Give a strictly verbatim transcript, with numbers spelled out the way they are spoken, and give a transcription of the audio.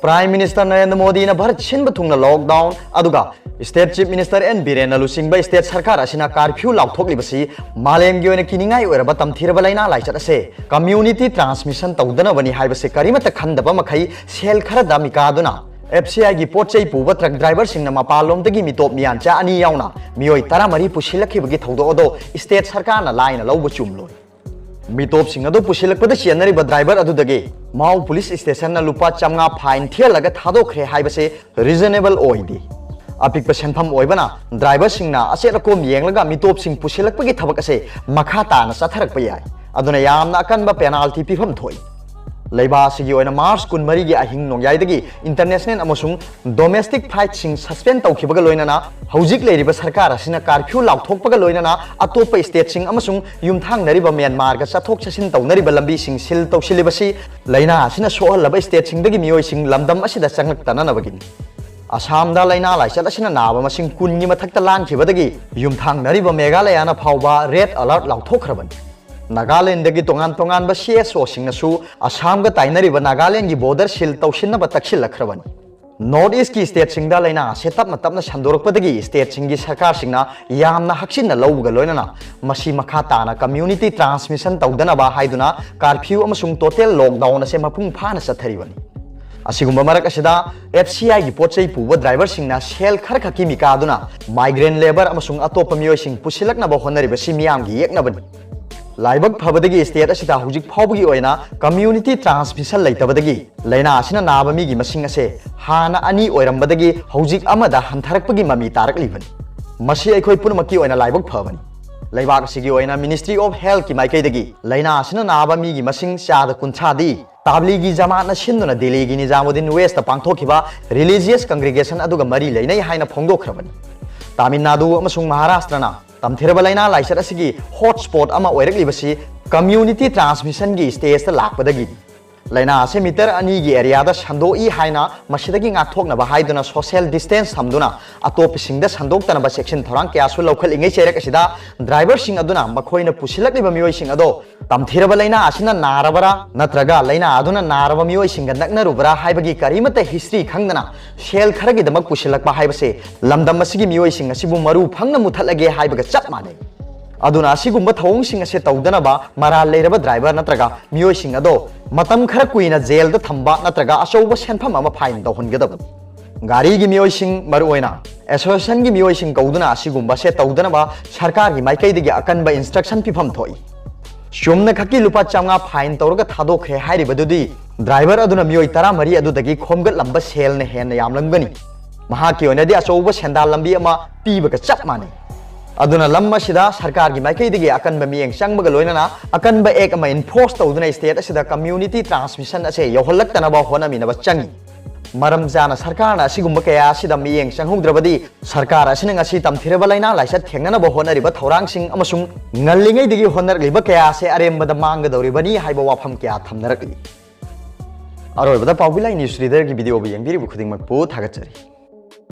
Prime Minister Narendra ꯃꯣꯗꯤꯅ ꯚꯥꯔꯠ ꯁꯤꯟꯕ ꯊꯨꯡꯅ lockdown, ꯑꯗꯨꯒ State Chief Minister ꯑꯦꯟ ꯕꯤꯔꯦꯟꯅ ꯂꯨꯆꯤꯡꯕ state ꯁꯔꯀꯥꯔ ꯑꯁꯤꯅ curfew ꯂꯥꯎꯊꯣꯛꯂꯤꯕꯁꯤ ꯃꯥꯂꯦꯝꯒꯤ ꯑꯣꯏꯅ ꯀꯤꯅꯤꯡꯉꯥꯏ ꯑꯣꯏꯔꯕ ꯇꯝꯊꯤꯔꯕ ꯂꯥꯏꯅꯥ ꯂꯥꯏꯆꯠ ꯑꯁꯦ community transmission ꯇꯧꯗꯅꯕꯅꯤ ꯍꯥꯏꯕꯁꯦ ꯀꯔꯤꯃꯠꯇ ꯈꯟꯗꯕ ꯃꯈꯩ ꯁꯦꯜ ꯈꯔꯗ ꯃꯤꯀꯥꯗꯨꯅ F C I ꯒꯤ ꯄꯣꯠ ꯆꯩ ꯄꯨꯕ truck driver ꯁꯤꯡꯅ ꯃꯄꯥꯟꯂꯣꯝꯗꯒꯤ ꯃꯤꯇꯣꯞ ꯃꯤꯌꯥꯟꯆꯥ ꯑꯅꯤ ꯌꯥꯎꯅ ꯃꯤꯑꯣꯏ ꯇꯔꯥꯃꯔꯤ ꯄꯨꯁꯤꯜꯂꯛꯈꯤꯕꯒꯤ ꯊꯧꯗꯣꯛ ꯑꯗꯣ state ꯁꯔꯀꯥꯔꯅ ꯂꯥꯏꯅ ꯂꯧꯕ ꯆꯨꯝꯂꯣꯏ꯫ ꯃꯤꯇꯣꯞꯁꯤꯡ ꯑꯗꯨ ꯄꯨꯁꯤꯜꯂꯛꯄꯗ ꯆꯦꯟꯅꯔꯤꯕ driver ꯑꯗꯨꯗꯒꯤ ꯃꯥꯎ police station ꯅ ꯂꯨꯄꯥ ꯆꯥꯝꯃꯉꯥ fine ꯊꯤꯍꯜꯂꯒ ꯊꯥꯗꯣꯛꯈ꯭ꯔꯦ ꯍꯥꯏꯕꯁꯦ reasonable ꯑꯣꯏꯗꯦ꯫ ꯑꯄꯤꯛꯄ ꯁꯦꯟꯐꯝ ꯑꯣꯏꯕꯅ driver ꯁꯤꯡꯅ ꯑꯆꯦꯠ ꯑꯀꯣꯝ ꯌꯦꯡꯂꯒ ꯃꯤꯇꯣꯞꯁꯤꯡ ꯄꯨꯁꯤꯜꯂꯛꯄꯒꯤ ꯊꯕꯛ ꯑꯁꯦ ꯃꯈꯥ ꯇꯥꯅ ꯆꯠꯊꯔꯛꯄ ꯌꯥꯏ꯫ ꯑꯗꯨꯅ ꯌꯥꯝꯅ ꯑꯀꯟꯕ penalty ꯄꯤꯐꯝ ꯊꯣꯛꯏ꯫ ꯂꯩꯕꯥꯛ ꯑꯁꯤꯒꯤ ꯑꯣꯏꯅ March ꯀꯨꯟꯃꯔꯤꯒꯤ ꯑꯍꯤꯡ ꯅꯣꯡꯌꯥꯏꯗꯒꯤ international ꯑꯃꯁꯨꯡ domestic flight ꯁꯤꯡ suspend ꯇꯧꯈꯤꯕꯒ ꯂꯣꯏꯅꯅ ꯍꯧꯖꯤꯛ ꯂꯩꯔꯤꯕ ꯁꯔꯀꯥꯔ ꯑꯁꯤꯅ curfew ꯂꯥꯎꯊꯣꯛꯄꯒ ꯂꯣꯏꯅꯅ ꯑꯇꯣꯞꯄ state ꯁꯤꯡ ꯑꯃꯁꯨꯡ ꯌꯨꯝꯊꯪꯅꯔꯤꯕ ꯃ꯭ꯌꯥꯟꯃꯥꯔꯒ ꯆꯠꯊꯣꯛ ꯆꯠꯁꯤꯟ ꯇꯧꯅꯔꯤꯕ ꯂꯝꯕꯤꯁꯤꯡ seal ꯇꯧꯁꯤꯜꯂꯤꯕꯁꯤ ꯂꯥꯏꯅꯥ ꯑꯁꯤꯅ ꯁꯣꯛꯍꯜꯂꯕ state ꯁꯤꯡꯗꯒꯤ ꯃꯤꯑꯣꯏꯁꯤꯡ ꯂꯝꯗꯝ ꯑꯁꯤꯗ ꯆꯪꯂꯛꯇꯅꯅꯕꯒꯤꯅꯤ꯫ ꯑꯁꯥꯝꯗ ꯂꯥꯏꯅꯥ ꯂꯥꯏꯆꯠ ꯑꯁꯤꯅ ꯅꯥꯕ ꯃꯁꯤꯡ ꯀꯨꯟꯒꯤ ꯃꯊꯛꯇ ꯂꯥꯟꯈꯤꯕꯗꯒꯤ ꯌꯨꯝꯊꯪꯅꯔꯤꯕ ꯃꯦꯘꯥꯂꯌꯥꯅ ꯐꯥꯎꯕ red alert ꯂꯥꯎꯊꯣꯛꯈ꯭ꯔꯕꯅꯤ꯫ ꯅꯥꯒꯥꯂꯦꯟꯗꯒꯤ ꯇꯣꯉꯥꯟ ꯇꯣꯉꯥꯟꯕ C S O ꯁꯤꯡꯅꯁꯨ ꯑꯁꯥꯝꯒ ꯇꯥꯏꯅꯔꯤꯕ ꯅꯥꯒꯥꯂꯦꯟꯒꯤ border seal ꯇꯧꯁꯤꯟꯅꯕ ꯇꯛꯁꯤꯜꯂꯛꯈ꯭ꯔꯕꯅꯤ꯫ North East ꯀꯤ state ꯁꯤꯡꯗ ꯂꯥꯏꯅꯥ ꯑꯁꯤ ꯇꯞꯅ ꯇꯞꯅ ꯁꯟꯗꯣꯔꯛꯄꯗꯒꯤ state ꯁꯤꯡꯒꯤ ꯁꯔꯀꯥꯔꯁꯤꯡꯅ ꯌꯥꯝꯅ ꯍꯛꯆꯤꯟꯅ ꯂꯧꯕꯒ ꯂꯣꯏꯅꯅ ꯃꯁꯤ ꯃꯈꯥ ꯇꯥꯅ community transmission ꯇꯧꯗꯅꯕ ꯍꯥꯏꯗꯨꯅ curfew ꯑꯃꯁꯨꯡ total lockdown ꯑꯁꯤ ꯃꯄꯨꯡ ꯐꯥꯅ ꯆꯠꯊꯔꯤꯕꯅꯤ꯫ ꯑꯁꯤꯒꯨꯝꯕ ꯃꯔꯛ ꯑꯁꯤꯗ F C I ꯒꯤ ꯄꯣꯠ ꯆꯩ ꯄꯨꯕ driver ꯁꯤꯡꯅ ꯁꯦꯜ ꯈꯔꯈꯛꯀꯤ ꯃꯤꯀꯥꯗꯨꯅ migrant labour ꯑꯃꯁꯨꯡ ꯑꯇꯣꯞꯄ ꯃꯤꯑꯣꯏꯁꯤꯡ ꯄꯨꯁꯤꯜꯂꯛꯅꯕ ꯍꯣꯠꯅꯔꯤꯕꯁꯤ ꯃꯤꯌꯥꯝꯒꯤ ꯌꯦꯛꯅꯕꯅꯤ꯫ ꯂꯥꯏꯕꯛ ꯐꯕꯗꯒꯤ state ꯑꯁꯤꯗ ꯍꯧꯖꯤꯛ ꯐꯥꯎꯕꯒꯤ ꯑꯣꯏꯅ community transmission ꯂꯩꯇꯕꯗꯒꯤ ꯂꯥꯏꯅꯥ ꯑꯁꯤꯅ ꯅꯥꯕ ꯃꯤꯒꯤ ꯃꯁꯤꯡ ꯑꯁꯦ ꯍꯥꯟꯅ ꯑꯅꯤ ꯑꯣꯏꯔꯝꯕꯗꯒꯤ ꯍꯧꯖꯤꯛ ꯑꯃꯗ ꯍꯟꯊꯔꯛꯄꯒꯤ ꯃꯃꯤ ꯇꯥꯔꯛꯂꯤꯕꯅꯤ꯫ ꯃꯁꯤ ꯑꯩꯈꯣꯏ ꯄꯨꯝꯅꯃꯛꯀꯤ ꯑꯣꯏꯅ ꯂꯥꯏꯕꯛ ꯐꯕꯅꯤ꯫ ꯂꯩꯕꯥꯛ ꯑꯁꯤꯒꯤ ꯑꯣꯏꯅ Ministry of Health ꯀꯤ ꯃꯥꯏꯀꯩꯗꯒꯤ ꯂꯥꯏꯅꯥ ꯑꯁꯤꯅ ꯅꯥꯕ ꯃꯤꯒꯤ ꯃꯁꯤꯡ ꯆꯥꯗ ꯀꯨꯟꯊ꯭ꯔꯥꯗꯤ ꯇꯥꯕ꯭ꯂꯤꯒꯤ ꯖꯃꯥꯠꯅ ꯁꯤꯟꯗꯨꯅ ꯗꯤꯜꯂꯤꯒꯤ ꯅꯤꯖꯥꯃꯨꯗꯗꯤꯟ West ꯇ ꯄꯥꯡꯊꯣꯛꯈꯤꯕ religious congregation ꯑꯗꯨꯒ ꯃꯔꯤ ꯂꯩꯅꯩ ꯍꯥꯏꯅ ꯐꯣꯡꯗꯣꯛꯈ꯭ꯔꯕꯅꯤ꯫ ꯇꯥꯃꯤꯜ ꯅꯥꯗꯨ ꯑꯃꯁꯨꯡ ꯃꯍꯥꯔꯥꯁꯇ꯭ꯔꯅ ꯇꯝꯊꯤꯔꯕ ꯂꯥꯏꯅꯥ ꯂꯥꯏꯆꯠ ꯑꯁꯤꯒꯤ hot spot ꯑꯃ ꯑꯣꯏꯔꯛꯂꯤꯕꯁꯤ community transmission ꯒꯤ stage ꯇ ꯂꯥꯛꯄꯗꯒꯤꯅꯤ꯫ ꯂꯥꯏꯅꯥ ꯑꯁꯤ ꯃꯤꯇꯔ ꯑꯅꯤꯒꯤ ꯑꯦꯔꯤꯌꯥꯗ ꯁꯟꯗꯣꯛꯏ ꯍꯥꯏꯅ ꯃꯁꯤꯗꯒꯤ ꯉꯥꯛꯊꯣꯛꯅꯕ ꯍꯥꯏꯗꯨꯅ ꯁꯣꯁꯤꯌꯦꯜ ꯗꯤꯁꯇꯦꯟꯁ ꯊꯝꯗꯨꯅ ꯑꯇꯣꯞꯄꯁꯤꯡꯗ ꯁꯟꯗꯣꯛꯇꯅꯕ ꯆꯦꯛꯁꯤꯟ ꯊꯧꯔꯥꯡ ꯀꯌꯥꯁꯨ ꯂꯧꯈꯠꯂꯤꯉꯩ ꯆꯩꯔꯛ ꯑꯁꯤꯗ ꯗ꯭ꯔꯥꯏꯚꯔꯁꯤꯡ ꯑꯗꯨꯅ ꯃꯈꯣꯏꯅ ꯄꯨꯁꯤꯜꯂꯛꯂꯤꯕ ꯃꯤꯑꯣꯏꯁꯤꯡ ꯑꯗꯣ ꯇꯝꯊꯤꯔꯕ ꯂꯥꯏꯅꯥ ꯑꯁꯤꯅ ꯅꯥꯔꯕꯔꯥ ꯅꯠꯇ꯭ꯔꯒ ꯂꯥꯏꯅꯥ ꯑꯗꯨꯅ ꯅꯥꯔꯕ ꯃꯤꯑꯣꯏꯁꯤꯡꯒ ꯅꯛꯅꯔꯨꯕ꯭ꯔꯥ ꯍꯥꯏꯕꯒꯤ ꯀꯔꯤꯃꯠꯇ ꯍꯤꯁꯇ꯭ꯔꯤ ꯈꯪꯗꯅ ꯁꯦꯜ ꯈꯔꯒꯤꯗꯃꯛ ꯄꯨꯁꯤꯜꯂꯛꯄ ꯍꯥꯏꯕꯁꯦ ꯂꯝꯗꯝ ꯑꯁꯤꯒꯤ ꯃꯤꯑꯣꯏꯁꯤꯡ ꯑꯁꯤꯕꯨ ꯃꯔꯨ ꯐꯪꯅ ꯃꯨꯊꯠꯂꯒꯦ ꯍꯥꯏꯕꯒ ꯆꯞ ꯃꯥꯟꯅꯩ꯫ ꯑꯗꯨꯅ ꯑꯁꯤꯒꯨꯝꯕ ꯊꯧꯑꯣꯡꯁꯤꯡ ꯑꯁꯦ ꯇꯧꯗꯅꯕ ꯃꯔꯥꯜ ꯂꯩꯔꯕ ꯗ꯭ꯔꯥꯏꯚꯔ ꯅꯠꯇ꯭ꯔꯒ ꯃꯤꯑꯣꯏꯁꯤꯡ ꯑꯗꯣ ꯃꯇꯝ ꯈꯔ ꯀꯨꯏꯅ ꯖꯦꯜꯗ ꯊꯝꯕ ꯅꯠꯇ꯭ꯔꯒ ꯑꯆꯧꯕ ꯁꯦꯟꯐꯝ ꯑꯃ ꯐꯥꯏꯟ ꯇꯧꯍꯟꯒꯗꯕꯅꯤ꯫ ꯒꯥꯔꯤꯒꯤ ꯃꯤꯑꯣꯏꯁꯤꯡ, ꯃꯔꯨꯑꯣꯏꯅ ꯑꯦꯁꯣꯁꯤꯌꯦꯁꯟꯒꯤ ꯃꯤꯑꯣꯏꯁꯤꯡ ꯀꯧꯗꯨꯅ ꯑꯁꯤꯒꯨꯝꯕꯁꯦ ꯇꯧꯗꯅꯕ ꯁꯔꯀꯥꯔꯒꯤ ꯃꯥꯏꯀꯩꯗꯒꯤ ꯑꯀꯟꯕ ꯏꯟꯁꯇ꯭ꯔꯛꯁꯟ ꯄꯤꯐꯝ ꯊꯣꯛꯏ꯫ ꯆꯨꯝꯅ ꯈꯛꯀꯤ ꯂꯨꯄꯥ ꯆꯥꯝꯃꯉꯥ ꯐꯥꯏꯟ ꯇꯧꯔꯒ ꯊꯥꯗꯣꯛꯈ꯭ꯔꯦ ꯍꯥꯏꯔꯤꯕꯗꯨꯗꯤ ꯗ꯭ꯔꯥꯏꯚꯔ ꯑꯗꯨꯅ ꯃꯤꯑꯣꯏ ꯇꯔꯥꯃꯔꯤ ꯑꯗꯨꯗꯒꯤ ꯈꯣꯝꯒꯠꯂꯝꯕ ꯁꯦꯜꯅ ꯍꯦꯟꯅ ꯌꯥꯝꯂꯝꯒꯅꯤ꯫ ꯃꯍꯥꯛꯀꯤ ꯑꯣꯏꯅꯗꯤ ꯑꯆꯧꯕ ꯁꯦꯟꯗꯥꯟ ꯂꯝꯕꯤ ꯑꯃ ꯄꯤꯕꯒ ꯆꯞ ꯃꯥꯟꯅꯩ꯫ ꯑꯗꯨꯅ ꯂꯝ ꯑꯁꯤꯗ ꯁꯔꯀꯥꯔꯒꯤ ꯃꯥꯏꯀꯩꯗꯒꯤ ꯑꯀꯟꯕ ꯃꯤꯠꯌꯦꯡ ꯆꯪꯕꯒ ꯂꯣꯏꯅꯅ ꯑꯀꯟꯕ ꯑꯦꯛ ꯑꯃ ꯏꯟꯐꯣꯔꯁ ꯇꯧꯗꯨꯅ ꯁ꯭ꯇꯦꯠ ꯑꯁꯤꯗ ꯀꯝꯃ꯭ꯌꯨꯅꯤꯇꯤ ꯇ꯭ꯔꯥꯟꯁꯃꯤꯁꯟ ꯑꯁꯦ ꯌꯧꯍꯜꯂꯛꯇꯅꯕ ꯍꯣꯠꯅꯃꯤꯟꯅꯕ ꯆꯪꯏ꯫ ꯃꯔꯝ ꯆꯥꯅ ꯁꯔꯀꯥꯔꯅ ꯑꯁꯤꯒꯨꯝꯕ ꯀꯌꯥ ꯑꯁꯤꯗ ꯃꯤꯠꯌꯦꯡ ꯆꯪꯍꯧꯗ꯭ꯔꯕꯗꯤ ꯁꯔꯀꯥꯔ ꯑꯁꯤꯅ ꯉꯁꯤ ꯇꯝꯊꯤꯔꯕ ꯂꯥꯏꯅꯥ ꯂꯥꯏꯆꯠ ꯊꯦꯡꯅꯅꯕ ꯍꯣꯠꯅꯔꯤꯕ ꯊꯧꯔꯥꯡꯁꯤꯡ ꯑꯃꯁꯨꯡ ꯉꯜꯂꯤꯉꯩꯗꯒꯤ ꯍꯣꯠꯅꯔꯛꯂꯤꯕ ꯀꯌꯥ ꯑꯁꯦ ꯑꯔꯦꯝꯕꯗ ꯃꯥꯡꯒꯗꯧꯔꯤꯕꯅꯤ ꯍꯥꯏꯕ ꯋꯥꯐꯝ ꯀꯌꯥ ꯊꯝꯅꯔꯛꯂꯤ꯫ ꯑꯔꯣꯏꯕꯗ ꯄꯥꯎꯕꯤ ꯂꯥꯏ ꯅ꯭ꯌꯨꯁ ꯔꯤꯗꯔꯒꯤ ꯚꯤꯗꯤꯑꯣꯕꯨ ꯌꯦꯡꯕꯤꯔꯤꯕ ꯈꯨꯗꯤꯡꯃꯛꯄꯨ ꯊꯥꯒꯠꯆꯔꯤ꯫